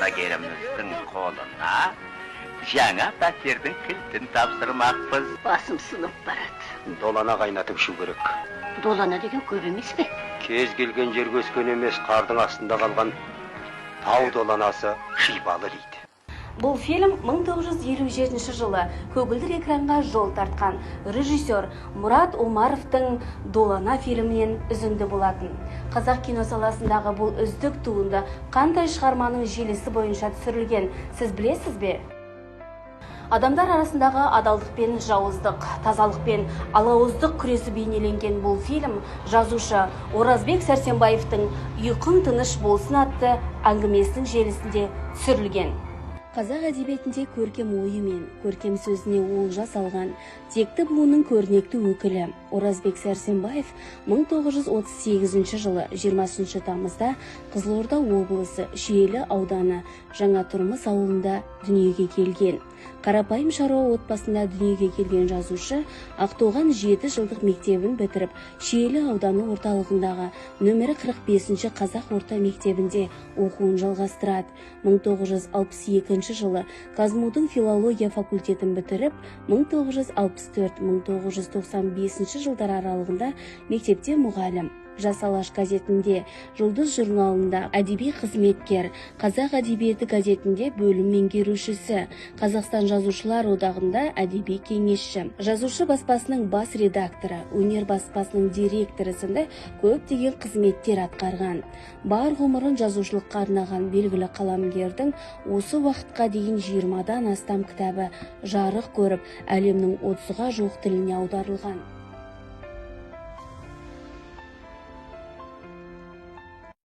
Саудагеріміздің қолына жаңа пәтердің кілтін тапсырмақпыз. Басым сынып барады. Долана қайнатып ішу керек. Долана деген көп емес пе? Кез келген жерге өскен емес, қардың астында қалған тау доланасы шипалы дейді. Бұл фильм 1957 жылы көгілдір экранға жол тартқан режиссер Мұрат Омаровтың «Долана» фильмінен үзінді болатын. Қазақ кино саласындағы бұл үздік туынды қандай шығарманың желісі бойынша түсірілген, сіз білесіз бе? Адамдар арасындағы адалдық пен жауыздық, тазалық пен алауыздық күресі бейнеленген бұл фильм жазушы Оразбек Сәрсенбаевтың «Ұйқың тыныш болсын» атты әңгімесінің желісінде түсірілген. Қазақ әдебиетінде көркем ойы мен көркем сөзіне олжа салған текті буынның көрнекті өкілі Оразбек Сәрсенбаев 1938 жылы 20 тамызда Қызылорда облысы Шиелі ауданы Жаңа Тұрмыс ауылында дүниеге келген. Қарапайым шаруа отбасында дүниеге келген жазушы Ақтоған жеті жылдық мектебін бітіріп, Шиелі ауданы орталығындағы нөмірі 45 қазақ орта мектебінде оқуын жалғастырады. 1962 жылы КазМУдың филология факультетін бітіріп, 1964-1995 жылдар аралығында мектепте мұғалім, «Жас Алаш» газетінде, «Жұлдыз» журналында әдеби қызметкер, «Қазақ әдебиеті» газетінде бөлім меңгерушісі, Қазақстан Жазушылар одағында әдеби кеңесші, «Жазушы» баспасының бас редакторы, «Өнер» баспасының директоры сынды көптеген қызметтер атқарған. Бар ғұмырын жазушылыққа арнаған белгілі қаламгердің осы уақытқа дейін 20-дан астам кітабы жарық көріп, әлемнің 30-ға жуық тіліне аударылған.